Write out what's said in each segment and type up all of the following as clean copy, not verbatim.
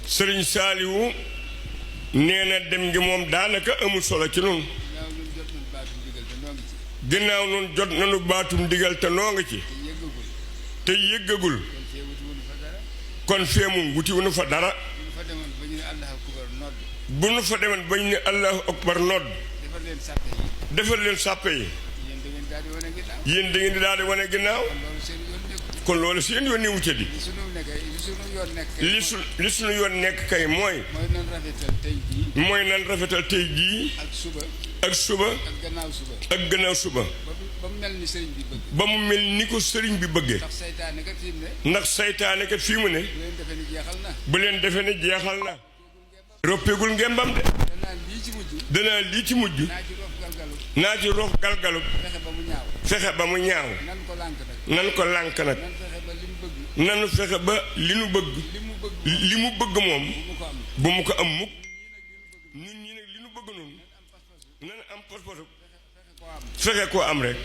Sëriñ Saaliwu nee na dem ngi moom daanaka amul solo ci nun ginnaaw nun jot nanu baatum digal te noo ngi ci te yëggagul kon feemu wuti wu nu fa dara bu nu fa demoon ba ñu ne allahu akbar nodd defal leen sàppe yi yéen da ngeen di daal di wane ginnaaw kon loolu seen yoon ni wucce di li sunu yoon nekk kay mooy nan rafetal tey jii ak suba ak gannaaw suba ba mu mel ni ko sëriñ bi bëggee ndax saytaane kat fii mu ne bu leen defee ne jeexal na roppegul ngembam de danaa lii ci mujj naa ci rof galgalub fexe ba mu ñaaw nan ko lànk nag nanu fexe ba li mu bëgg moom bu mu ko am mukk ñun ñi nag li nu bëgg noonu nan am pas-pasu fexe koo am rek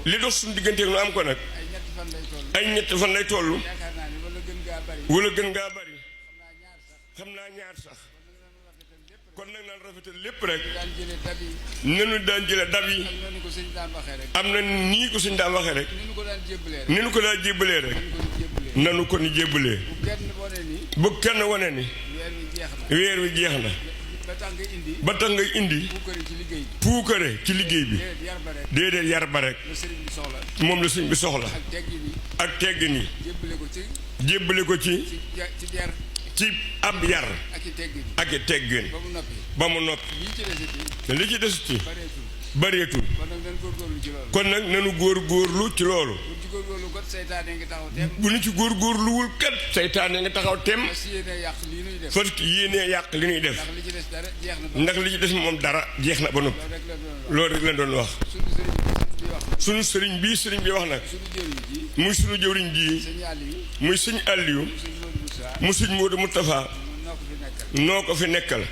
li dox suñu digganteeg nu am ko nag ay ñetti fan lay toll wala gën ngaa bari xam naa ñaar sax kon nag naan rafetal lépp rek nenu daan jële dab yi am na nii ko sëñ daan waxee rek ni nu ko daan jébbalee rek nanu ko ni jébbalee bu kenn wane ni weer wi jeex na ba tax nga indi puukare ci liggéey bi déedéet yar ba rek moom la sëñ bi soxla ak teggin yi jébbale ko ci ab yar ak i teggin ba mu noppi li ci desiti bareetul kon nag nanu góorgóorlu ci loolu bu ñu ci góorgóorluwul kat seytaane nga taxaw tem fas yéenee yàq li ñuy def ndax li ci des moom dara jeex na ba noppi loolu rek la doon wax sunu sëriñ bi wax nag muy sunu jëwriñ ji muy sëñ Aliou mu sëñ Moodu Moustapha noo ko fi nekkal